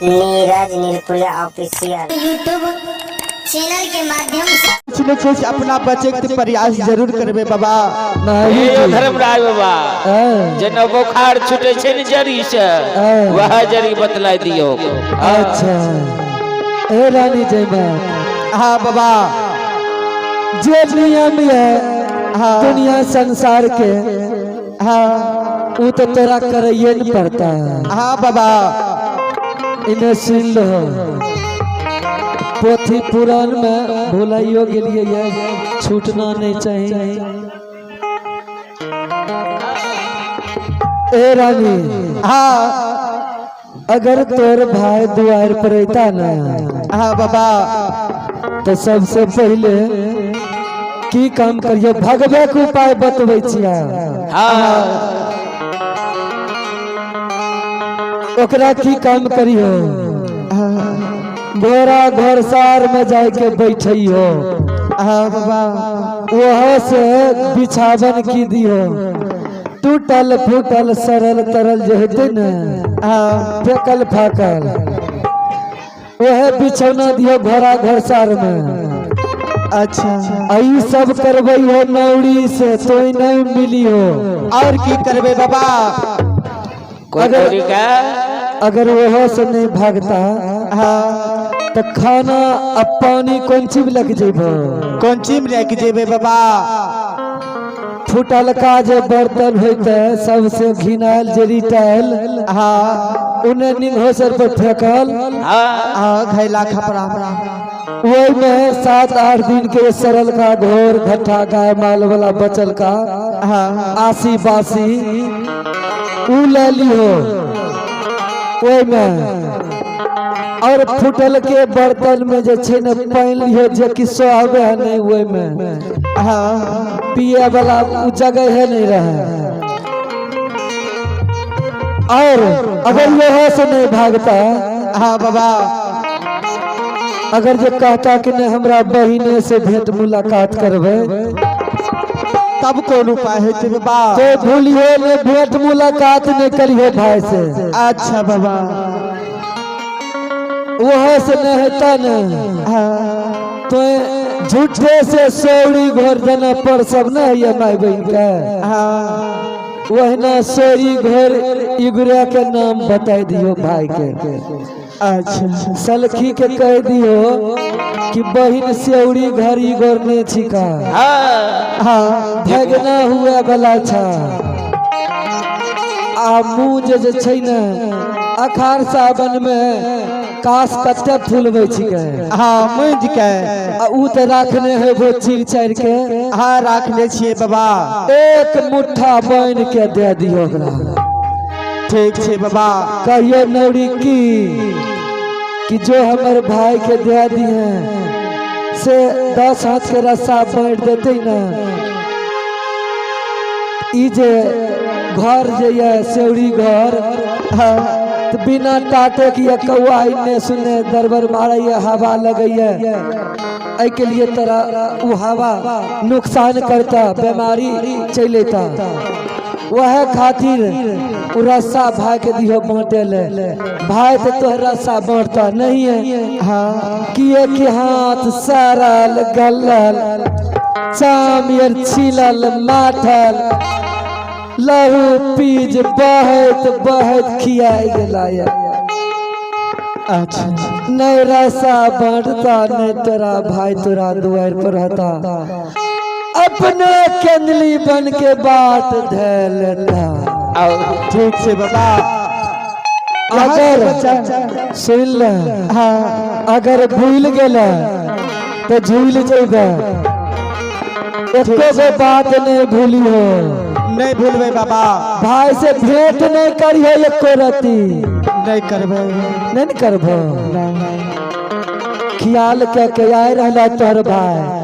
Neeraj Nirpuriya official YouTube channel के माध्यम से किछु ने किछु अपना बचैके तऽ प्रयास जरूर करबै बाबा। हे यौ धर्मराज बाबा, हाँ, जेना बोखार छूटे छै ने जड़ी से, हाँ। वह जड़ी बतला दियौ। अच्छा ए रानी जयमा। हाँ बाबा। जे नियम ये हाँ। दुनिया संसार के, हाँ, वो तो तोरा करैये न पड़ता है। हाँ बाबा। इन्हें सुन लो, पोथी पुराण में भुलाइयो गेलिए ये छूटना नहीं चाहिए। ए रानी। हाँ। अगर तोर भाई दुआर पर अयता ना, हाँ बाबा, तो सबसे पहले की काम करियो? भगवे के उपाय बतबै छियै। हाँ। ओकरा की काम करियो? घोड़ा घोड़सार में जाके बैठियो। हाँ बाबा। वहाँ से बिछावन की दियो, टूटल फूटल सरल तरल जे हेतै ने, हाँ, फेकल फाकल, वह बिछौना दियो घोड़ा घोड़सार में। अच्छा। आ ई सब करबै हो नौड़ी से तो नहीं मिली हो। और की करबै बाबा? कोई तरीका? अगर वह से नहीं भागता, हाँ, तो खाना आ पानी कोन चीज लग जेबो? कोन चीज लए के जेबै बाबा? फुटलका जे बर्तन होते, सबसे घिनायल जे रिटायल, हाँ, उन्हें निंघोसर पर फेंकल। हाँ। हाँ, घैला खपरा। ओहि में 7-8 दिन के सरल का घोर घट्ठा गाय माल वाला बचल का, हाँ, आसी बासी उ ले लिहो ओहि में, और फुटल के बर्तन में जे छै ने पानि लिहो, जे कि सोहबे है नहीं ओहि में। हाँ, पिए वाला उ जगह है नहीं रहे। और अगर यह से नहीं भागता, हाँ बाबा, अगर जो कहता कि नहीं, हमरा बहिने से भेंट मुलाकात करबै, तब कोन उपाय हेतै बाबा? तो भूलियो ने, भेंट मुलाकात नहीं करियो भाई से। अच्छा बाबा। वह से नहीं हेता ने, हाँ, तो झूठे से सौरी घर देना पर सब न है माय बहन के, हाँ, वहिना सोरी घर इगुरा के नाम बता दियो भाई के। अच्छा। सलखी के कह दियो कि बहिन सेउरी घर इगोर ने छिका। हाँ। हाँ, भगना हुआ वाला छा। आ मुँह जे जे छै ने, अखार सावन में काश कते फूलबै छिकै। हाँ, मुंज के। आ उ तऽ राखने हेबो चीर चारि के। हाँ, राखने छियै बाबा। एक मुट्ठा बान्हि के दे दियो ओकरा। ठीक छै बाबा। कहियो नौरी की कि जो हमर भाई के दे दिए से 10 हाथ के रस्सा बांट देते ना, ई जे घर जे ये सेउरी घर, हाँ, तो बिना टाटे के ये कौआ इन्ने सुने दरबर मारैया, हवा लगैया, एहि के लिए तोरा उ हवा नुकसान करता, बीमारी चलि अयता। वह खातिर उ रस्सा भाई के दियो बांटे ले। भाई तो तोहर रस्सा बांटता नहीं है। हाँ, किए कि हाथ सड़ल गलल, चाम यर छिलल माठल, लहू पीज बहैत बहैत खियाइ गेला या। अच्छा। नहीं रस्सा बांटता, नहीं तोरा भाई तोरा दुआर पर रहता, अपने केंदली बन के बाट धे लेता। और ठीक छै बाबा। अगर सुन ले, हाँ, अगर भूल गेले तो झूल जेबे। एको गो बात नहीं भूली हो। नहीं भूलबै बाबा। भाई से भेंट नहीं करियो एको रती। नहीं करबै। नहीं न करबो? ख्याल के के आइ रहला तोहर भाई,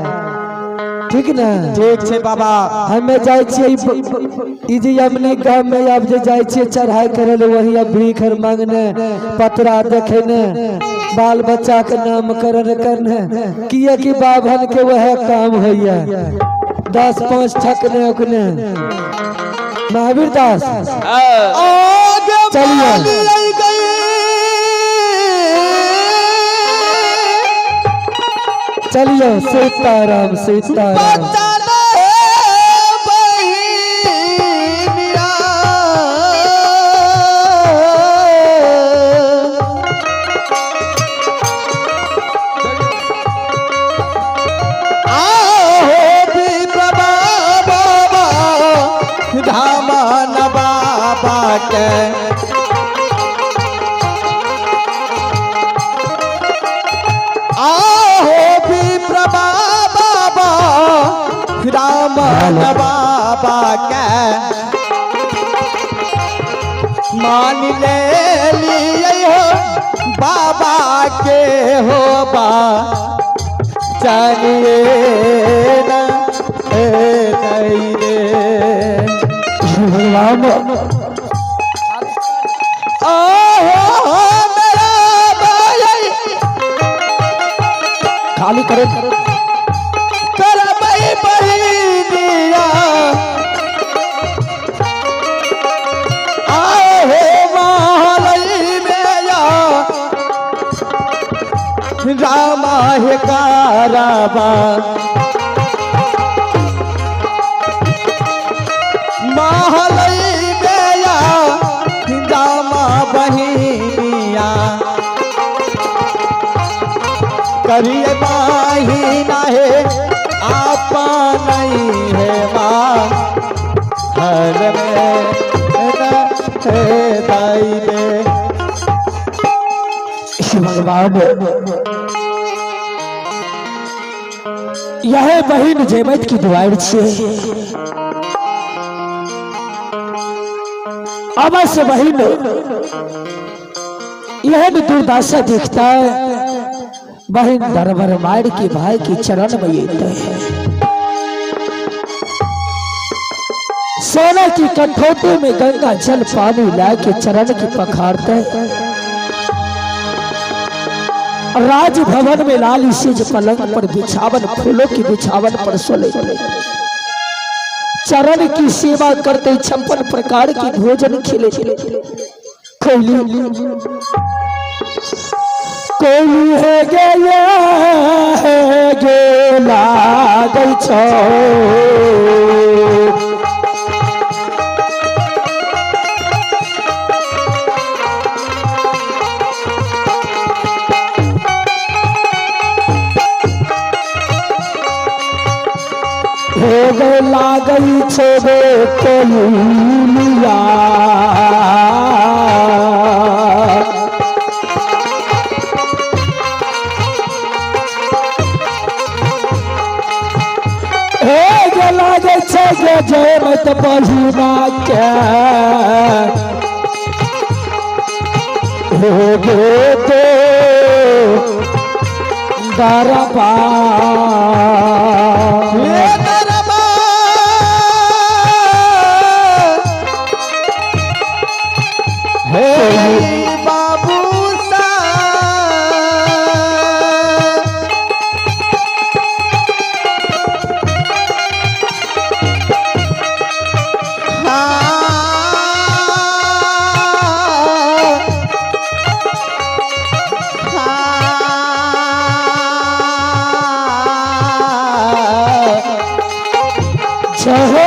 ठीक ने? ठीक छै बाबा। हमे जाइ छियै ई जे यमुनी गाँव में आब जे जाइ छियै चढ़ाई करे ले, वही अब भीख मांगने, पतरा देखेने, बाल बच्चा के नामकरण करने, किए कि बाभन के वह काम होइए, 10-5 ठकने उकने। महावीर दास। हाँ। आगे चलिए। माली आई गई। चलिए सीताराम सीताराम। बचल बहिनिया। आहो विप्र बाबा धामन बाबा के आहो विप्र बाबा रामन बाबा के मान ले लिए हो बाबा के हो बा चलिए न ए नहीं रे। राम आहो मेरा भाई खाली करे करबई बहिनिया आहो महलई मेया रामा हे कारबा महलई मेया रामा बहिनिया करिए बाही नाहे आपा नहीं है माँ हर में न है दाई रे। भगवान यह बहिन जेमत की दुआर छे। अवश्य बहिन यह दुर्दशा दिखता है। बहिन दरबार मार के भाई के चरण में येते है। सोना की कठौती में गंगा जल पानी ला के चरण की पखारते हैं। राजभवन में लाल सेज पलंग पर बिछावन फूलों की बिछावन पर सोले चरण की सेवा करते 56 प्रकार की भोजन खिले। कोयली कोयली है गया है गेला गई छो। हो गो लागई छो गो कोयलिया। हे गे लागै छे गे जेमत बहिना के हो गे तो दरबार। हे दरबार हे बाबू सा जय हो।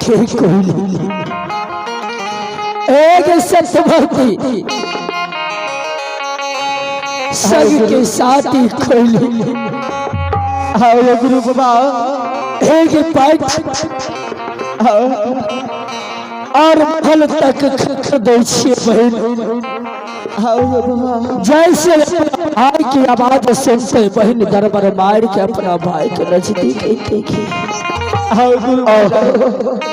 ठीक कोई एक सतभक्ति संग के साथ ही खोली। हाँ ये गुरु बाबा। एक पाठ और फल तक दे छिए बहिन। आओ ये बाबा। जैसे अपना भाई की आवाज सुनते बहन दरबार मार के अपना भाई के नजदीक देखी। आओ गुरु।